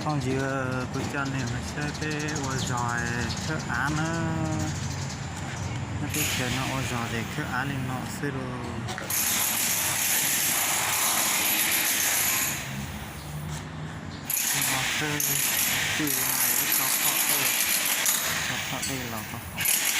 Phooj ywg, kuv coj nej mus saib peb ua zog khawb av na. Nyob teb chaws no ua zog ces khawb av li no xwb lauj. Twb ib tsob phom dej, tsob phom dej los tau.